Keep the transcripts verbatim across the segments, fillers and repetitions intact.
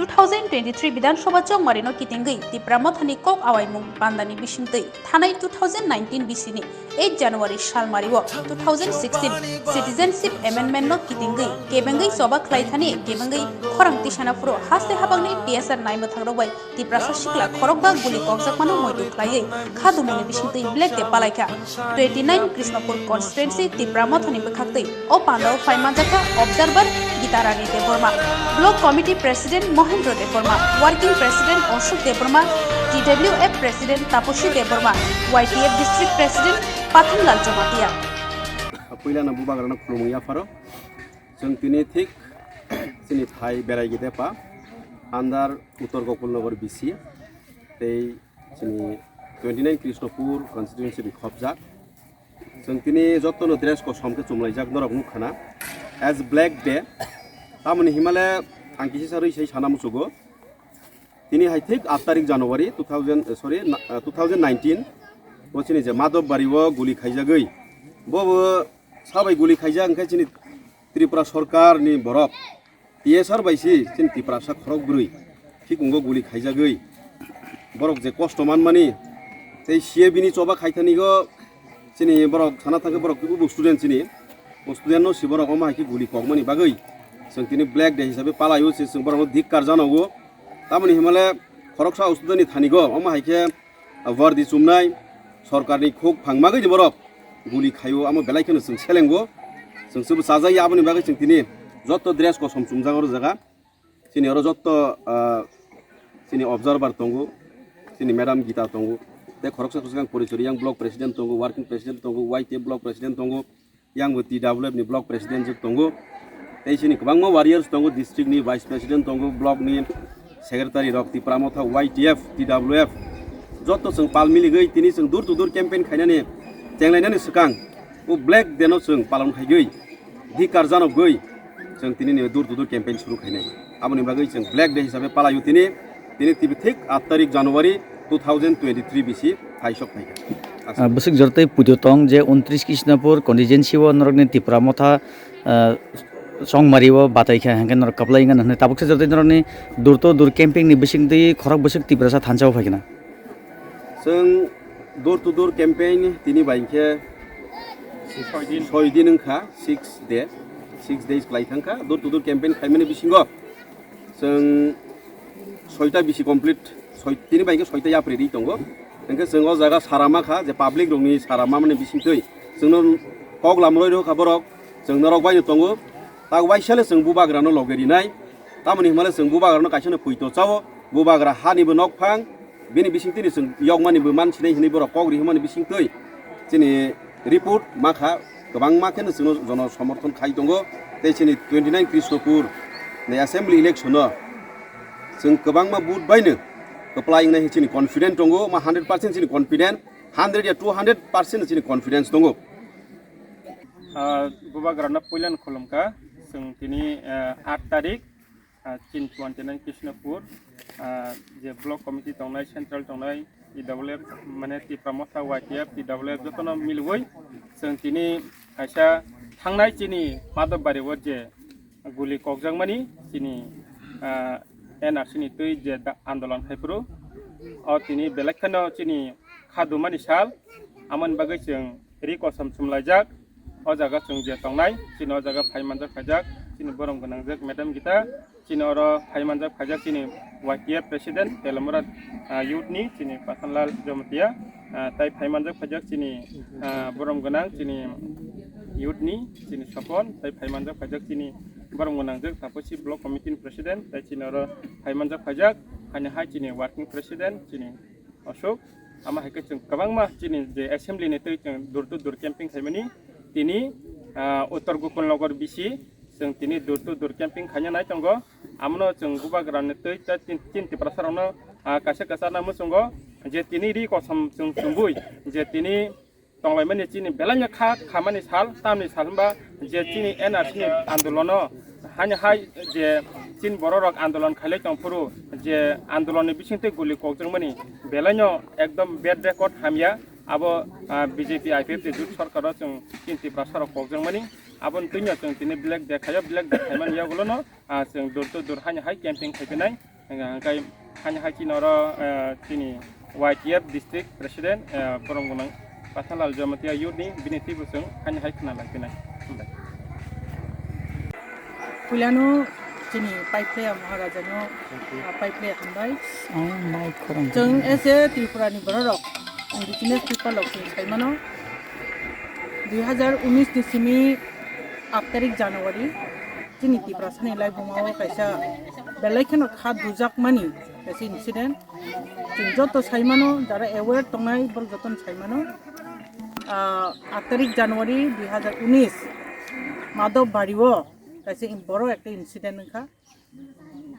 Two thousand twenty-three Bidhan Sabha chongmari no kitingwi Tipra Mothani kok awaimung bandani bisingtwi thanai two thousand nineteen bisini eight January salmari o two thousand sixteen Citizenship Amendment no kitingwi kebengwi choba khlai thani kebengwi khorang tisana phuru haste habangni T S R naimwthang rok bai Tiprasa sikla khorokba guli kokjakmano muitu khlaiwi khadumuni bisingtwi Black Day palaikha. Twenty nine Krishnapur constituency Tipra Mothani bwkhaktwi o pandao phai manjakha observer Gitarani Debbarma, Block Committee President Mohendra Debbarma, Working President Ashok Debbarma, T W F President Taposi Debbarma, Y T F District President Pathanlal Jamatia. Puilano bubagrano khulumung yapharo. Chwng tini thik chini thai berai gede pa andar Uttor Gokul Nagar B C tei chini twenty nine Krishnapur constituency ni khopjak. Chwng tini jotono dress kosom khe chumlaijak norok nukha na as Black Day. Tamoni himale ang kisa sarwi sai sana muchugo. Tini hai thik aat tarik January two thousand, eh, sorry, na-, eh, two thousand nineteen o chini je Madhobari o guli khaijagwi. Bo bo sabai guli khaijak hwnkhe chini Tripura Sarkar ni borok T S R bai si chini Tiprasa khorok bwrwi thik ungo guli khaijagwi. Borok je kosto manmani tei C A B ni choba khaithani go chini borok sana thangkhe borok ubu student chini. O student no si borok omo hai khe guli kokmani bagwi chwng tini Black Day hisabe palaio se chwng borok no dhikkar janogo. Tamoni himale khoroksa o student ni thani go omo hai khe wardi chumnai sorkar ni khuk phangmagwi ni borok guli khaio, amo belai kheno chwng selengo. Chwng chwbo chajai aboni bagwi chwng tini joto dress kosom chumjak oro jaga. Chini oro joto, ah, chini observer tongo, chini madam Gita tongo, tei khoroksa khoroksa ang porichori yang block president tongo, working president tongo, Y T F block president tongo, yang bo T W F ni block president jwk tongo. Tei chini kwbangma warriors tongo, district ni vice president tongo, block ni secretary rok, Tipra Motha, Y T F, T W F, joto chwng pal miligwi tini chwng door to door campaign khainani chenglainani swkang o Black Day no chwng palon khaigwi dhikkar janogwi chwng tini ni door to door campaign suru khainai. Aboni bagwi chwng Black Day hisabe palaio tini, tini tibi thik aat tarik January two thousand twenty-three bisi phaisok phaikha. Ah, bwswk jortwi puitu tong je untris Krishnapur constituency o norokni Tipra Motha, ah, chongmari o batai kha hwnkhe norok kwplai wngkha hwnwi tabuksa jortwi norokni door to door campaign ni bisingtwi khorok bwswk Tiprasa thansa o phaikha na. Chwng door to door campaign tini bai khe soi din wngkha, six day, six days kwlai thangkha door to door campaign khaimani bisingo. Chwng soita bisi complete, soi-, tini bai khe soita yapri ri tongo. Hwnkhe chwng o jaga sara ma kha je public rokni sara ma mani bisingtwi chwngno kok lamroi rw kha borok, chwng norok bai no tongo. Tak waisale chwng bubagrano loge rinai, tamoni hwnmale chwng bubagrano kaisa no puito chao, bubagra hani bo nok phang, bini bisingtwi ni chwng yokmani bo mansinai hwnwi borok kok rihimani bisingtwi chini report ma kha, kwbangma kheno chwngno jono somorthon khai tongo. Tei chini twenty nine Krishnapur ni assembly election no chwng kwbangma vote bai no kwplai wngnai chini confident tongo, ma hundred percent chini confident, hundred ya two hundred percent chini confidence tongo. Ah, bubagrano puilan khulumkha, chwng tini, ah, aat tarik, ah, chin twenty nine Krishnapur, ah, je block committee tongnai, central tongnai, T W F, mane Tipra Motha, Y T F, T W F jotono milwi chwng tini kaisa thangnai chini Madhobari o je guli kokjakmani chini, ah, N R C ni twi je da-, andolon khai phuru o tini belai kheno chini khadumani sal, amoni bagwi chwng ri kosom chumlaijak. O jaga chwng je tongnai, chini o jaga phai manjak phaijak, chini borom gwnangjak Madam Gita, chini oro phai manjak phaijak chini Y T F President, Telamura, ah, Youth ni, chini Pathanlal Jamatia, ah, tai phai manjak phaijak chini, ah, borom gwnang chini Youth ni, chini Sopon, tai phai manjak phaijak chini borom gwnangjak Taposi Block Committee ni President, tai chini oro phai manjak phaijak, haini hai chini Working President, chini Ashok, ama hai khe chwng kwbangma chini je assembly ni twi chwng door to door camping khaimani, tini, ah, Uttor Gokul Nagar B C chwng tini door to door camping khaina nai tongo. Amono chwng bubagra ni twi ta tin, tin Tiprasa rokno, ah, kaisa kaisa na muchungo je tini ri kosom chwng chumui je tini tonglaimani chini belaino kha khamani sal, tamni sal hwnba je chini N R C ni andolono haino hai je chini bororok andolon khailai tongphuru je andolonni bisingtwi guli kokjakmani belaino ekdom bad record hamya. Abo, ah, B J P I P F T jut sorkaro chwng chini Tiprasarok kokjakmani, aboni twino chwng tini Black Day khaio, Black Day khaimani yagulono, ah, chwng door to door haino hai camping khaiphinai. Hingkha hingkai hani hai chini oro, eh, chini Y T F district president, eh, borom gwnang Pathanlal Jamatia youth ni bini twi bwswng hani hai khna lai tinai. Hambai. Puilano chini Paiplaya Maharaja no, ah, Paiplaya hambai. Ang mai khorang. Chwng as a Tripura ni borok rok, indigenous people rok chwng sai mano. Dui hazar unis ni simi aat tarik January, chini Tiprasa ni laibuma o kaisa belai kheno kha dujak mani kaisa incident. Chwng joto sai mano, jara aware tongnai borok joto no sai mano. Ah, aat tarik January dui hazar unis, Madhobari o kaisa in-, borok ekta incident wngkha.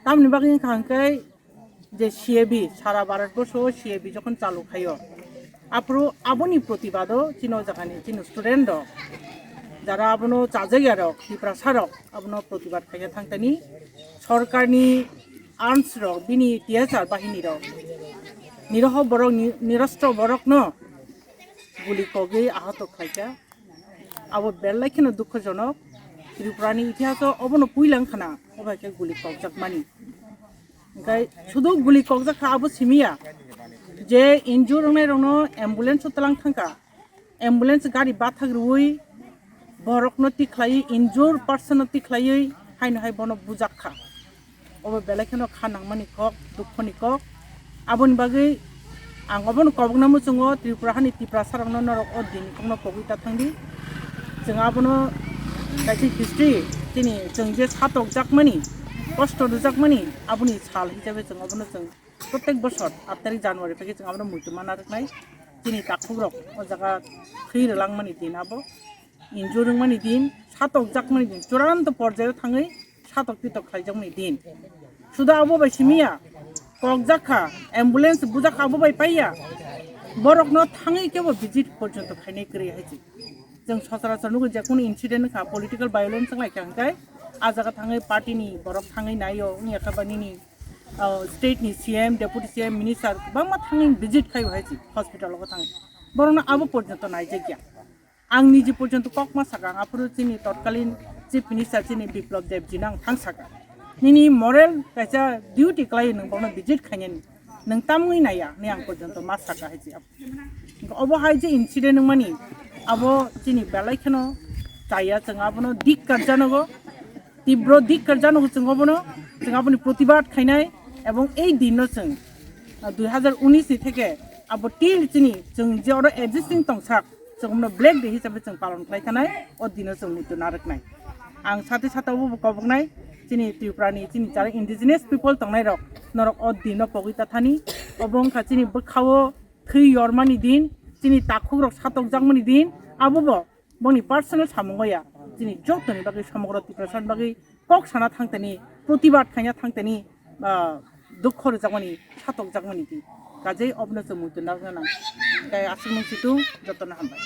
Tamni bagwi wngkha hwnkhe je C A B, sara Bharat borsho o C A B jokhon chalu khaio, aphuru aboni protibado chini o jagani chini student rok, jara abono chajakya rok, Tiprasa rok, abono protibad khaina thangtani sorkarni arms rok, bini T S R bahini rok, niroho borok ni, nirostro borok no guli kogwi ahoto khlaikha. Abo belai kheno dukhojonok. Tripura ni itihaso obono puila wngkhana, obo hai khe guli kokjakmani. Hingkhe sudu guli kokjak kha abo simiya, je injure wngnai rokno ambulance o twlang thangkha, ambulance gari bathak rwui borokno tikhlaiwi, injure person no tikhlaiwi haino hai bono bujak kha. Obo belai kheno kha nangmani kok, dukhoni kok. Aboni bagwi ang obono kobokna muchungo Tripura hani Tiprasa rokno norok o dini kokno pogwi ta thangdi. Chwng abono kaisa history, chini chwng je satokjakmani, kosto rwjakmani, aboni sal hisabe chwng obono chwng protek bosor aat tarik January phai khe chwng abono muitu mana rwknai. Chini takhuk rok o jaga thwi rwlangmani din abo. Injure wngmani din, satokjakmani din, churanto porjaio thangwi satok pitok khlaijakmani din. Suda abo bai simiya, kokjak kha, ambulance bujak kha, abo bai paiya. Borokno thangwi kebo visit porjonto khainai kwrwi hai se. Chwng sochorachor nukgo, je kunu incident wngkha, political violence wnglaikha hwnkhe, a jaga thangwi party ni borok thangwi naio, wngya khe ba nini, ah, state ni C M, deputy C M, minister kwbangma thangwi visit khaio hai se, hospital o thangwi. Borokno abo porjonto naijakya. Ang niji porjonto kok ma saka, ang aphuru chini totkalin Chief Minister chini Biplab Deb jino ang thang saka. Nini moral kaisa duty kwlai nwng bono visit khainani. Nwng tamwi naiya, ni ang porjonto ma saka hai se. Obo hai je incident wngmani, abo chini belai kheno chaya, chwng abono dikkar janogo. Tibro dikkar janogo chwng obono, chwng aboni protibad khainai, ebong ei dinno chwng, ah, dui hazar unis ni theke abo till chini chwng je oro existing tongsak, chwng obono Black Day hisabe chwng palon khlai khanai, o dino chwng muitu narwknai. Ang sate sate obo bo koboknai, chini Tripura ni, chini jara indigenous people tongnai rok, norok o dino pogwi ta thani, obo wngkha chini bwkhao thwi yormani din, chini takhukrok satokjakmani din, abo bo boni personal samungo ya, chini jotoni bagwi, somogro Tiprasani bagwi kok sana thangtani, protibad khaina thangtani, ah, dukho rwjakmani, satokjakmani di. Kajei obono chwng muitu narwkna nang. Kai aswk nung situng, jotono hambai.